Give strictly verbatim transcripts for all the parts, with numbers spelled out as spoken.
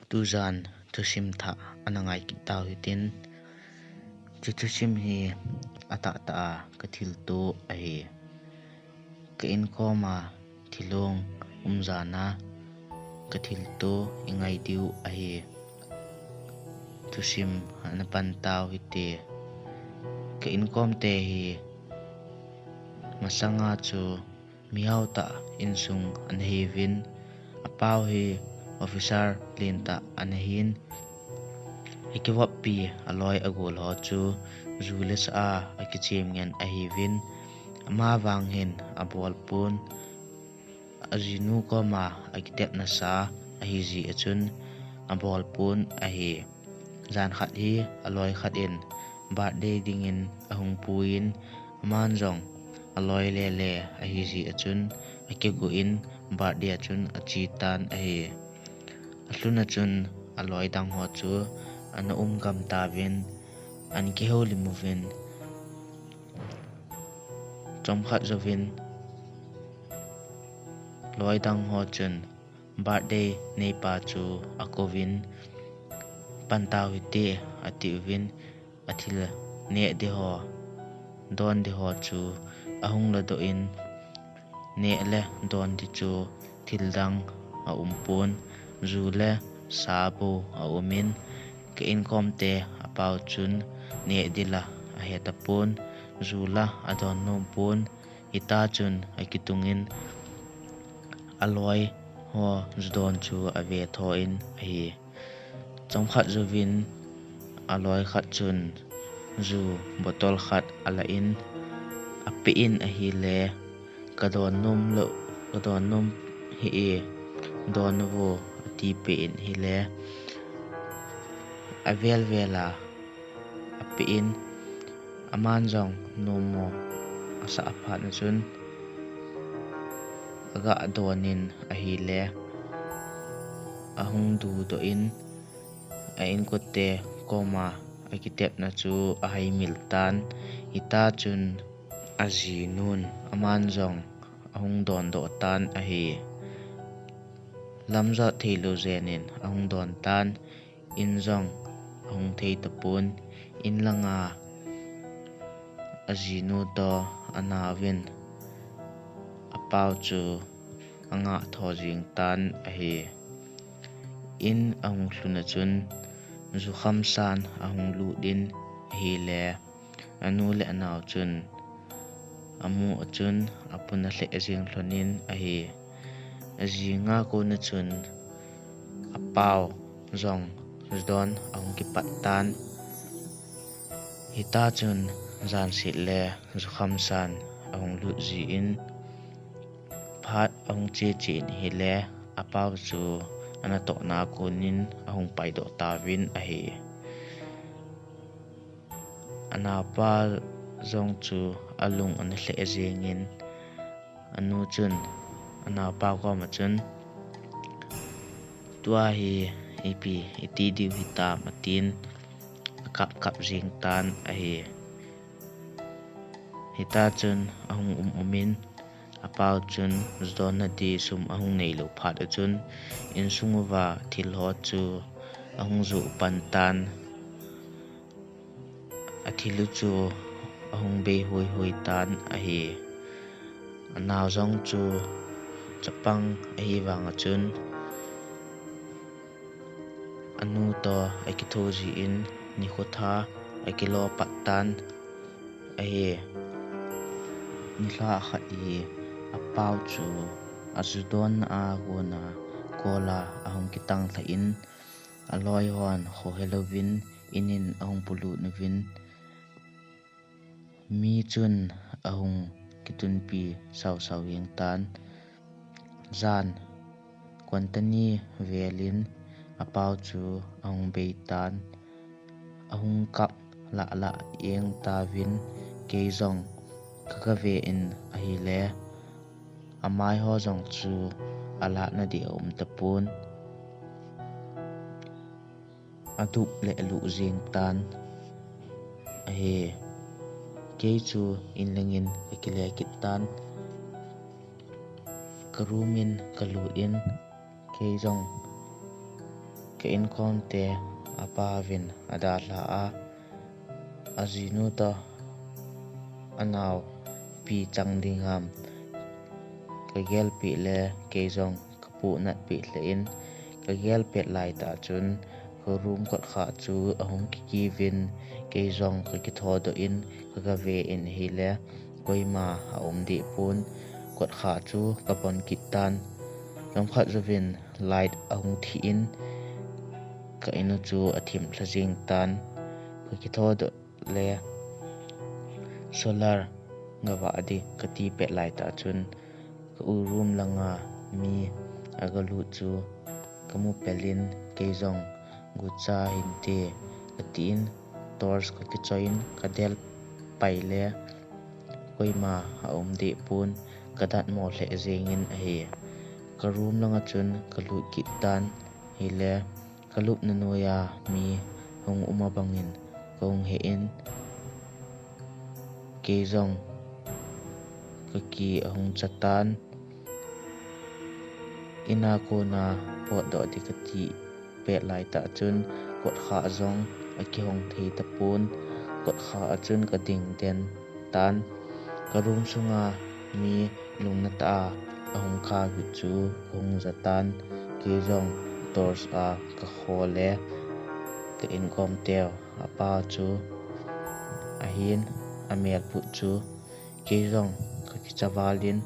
Tujan thusim thah ana ngai kit tau hitin. Chu thusim hi atahtah a ka thilto ahi. Ka inkom a thilong um jan a ka thilto i ngai diu ahi. Thusim ana pan tau hite. Ka inkom te hi masanga chu mihao tah insung ana hiuvin, a pau hi officer lentah ana hin, a kivoppi a loi a gol ho chu ju le sa a a kichem ngen ahiuvin, ama vang hin a bol pon, a jinu koma a kitepna sa ahi jeh a chun a bol pon ahi. Jan khat hi a loi khat in birthday dingin a hung puiyin, aman jong a loi lele ahi jeh a chun a kigo in birthday a chun a che tan ahi. A lhun a chun a loi dang ho chu ana um gam tauvin, ana kihoulim uvin, chomkhat jouvin loi dang ho chun birthday neipa chu a kouvin, pan tau hite atiuvin, a thil neh di ho, don di ho chu a hung ladoh in, neh le don di chu thil dang a um pon, ju le sa bou a um in, ka inkom te a pau chun neh di la a he tapon, ju la a don nom pon, hita chun a kitung in a loi ho ju don chu a ve tho in ahi. Chomkhat jouvin a loi khat chun ju bottle khat a la in a pe in ahile, ka don nom lou, ka don nom hih e, don uvo ati pe in ahile, a vel vel a a pe in, aman jong nom mo a sah a phat na chun a ga don in ahile, a hung dudoh in, a inkote koma a kitepna chu a hai mil tan, hita chun a jinun aman jong a hung dondoh tan ahi. Lam jot thei lou jen in a hung don tan, in jong a hung thei tapon, in langa a jinu to a nauvin a pau chu a ngah tho jing tan ahi. In a hung lhun a chun jukham san a hung lut in ahile, a nu le a nao chun a mu a chun a pun a lheh jing lhon in ahi. A jinga kon a chun a pau jong ju don a hung kipat tan. Hita chun jan sit le jukham san a hung lut ji in, phat a hung che che in ahile, a pau chu a natohna kon in a hung paidoh tauvin ahi. A naopa jong chu a lung ana lheh jeng in, a nu chun a naopa koma chun, tua hi ipi i ti diu hitam, atin a kap kap jing tan ahi. Hita chun a hung um um in, a pau chun ju don na di sum a hung nei lou phat a chun, insung uva thil ho chu a hung joh pan tan. A thil u chu a hung bei hui hui tan ahi. A nao jong chu chapang ahi vang a chun, a nu to a kitho ji in nikho tha a kilo pat tan ahi. Nilhah khat hi a pau chu a ju don a kon a kol a a hung kitang lha in, a loi hon kho helouvin in in a hung polut uvin, mi chun a hung kitunpi sau sau jeng tan. Jan kon tani vel in a pau chu a hung bei tan. A hung kap lah lah jeng tauvin, kei jong ka ga ve in ahile, a mai ho jong chu a lah na di a um tapon. A dup le a luh jeng tan ahi. Kei chu in leng in ka kile kit tan. Ka room in ka lut in, kei jong Ka inkom te apa vin adalha a, ajinu to anao pi chang ding ham ka gelpi le kei jong ka pu nat pi le in ka gelpet lai ta chun ka room kot kha chu ahung kiki vin kei jong ka kitho do in ka ga ve in hi le koima a um di pun kot kha chu ka bon kit tan. Lam khat jovin light ahung thi in ka inu chu a thim thla jing tan. Ka kitho do le solar nga va di ka ti pet lai ta chun ka u room langa mi aga lut chu ka mu pelin kei jong gucha hinte ka ti in torch ka kichoi in ka del pai le koima a um di pun ka dat mo le jing in ahi. Ka room langa chun ka lut kit tan hi le ka lupna noiya mi hung um a bangin ka hung he in kei jong ka ki ahung cha tan. Ina kona pot do di ka ti pet lai ta chun kot kha jong a kihong thei ta pun kot kha a chun ka ding den tan. Ka room sunga mi lungna ta a ahung kha hi chu ka hung ja tan. Kei jong torch a ka kho le ka inkom teu apa chu ahin a mel phut chu kei jong ka kicha valin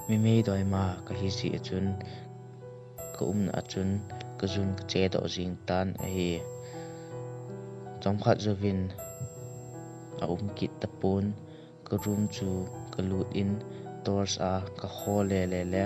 mi mei doi ma ka hi si a chun ka umna a chun ka jun ka che do jing tan ahi. Chomkhat jovin a um kit ta pun ka room chu ka lut in torch a ka kho le le le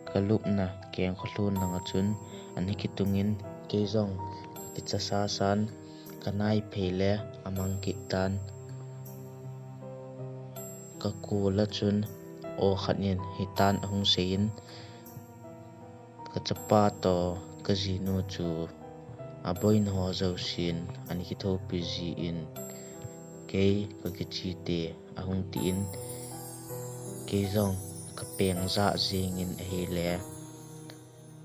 ka lupna keng kho lhun langa chun an hi kitungin kei jong ka kicha sa san ka nai phei le a mang kit tan. Ka kul a chun aw khat in hi tan ahung sei in ka chapa to ka jinu chu a boina ho josin an kithopi ji in kei ka kichi te ahung ti in kei jong ka peng ja jing in ahi le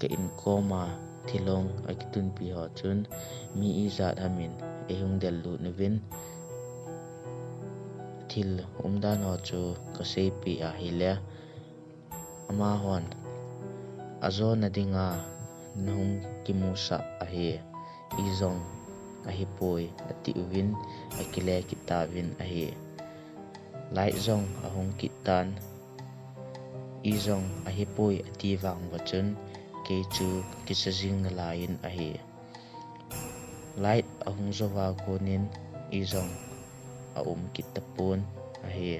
ka inkoma thilong a kitunpi ho chun mi ijat hamin ei hung del lut nuvin thil umdan ho chu ka seipi ahi le amahon a jona dinga na hung kimusah ahi, i jong ahi poi a ti uvin a kile kit ta uvin ahi. Light jong a hung kit tan i jong ahi poi a ti vang va chun kei chu ka kisa jing na lai in ahi. Light a hung jo va konin i jong a um kit ta pon ahi.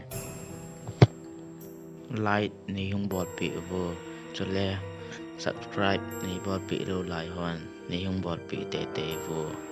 Like nei hung bolpeh uvo, chule subscribe nei bolpeh lou lai hon nei hung bolpeh teitei uvo.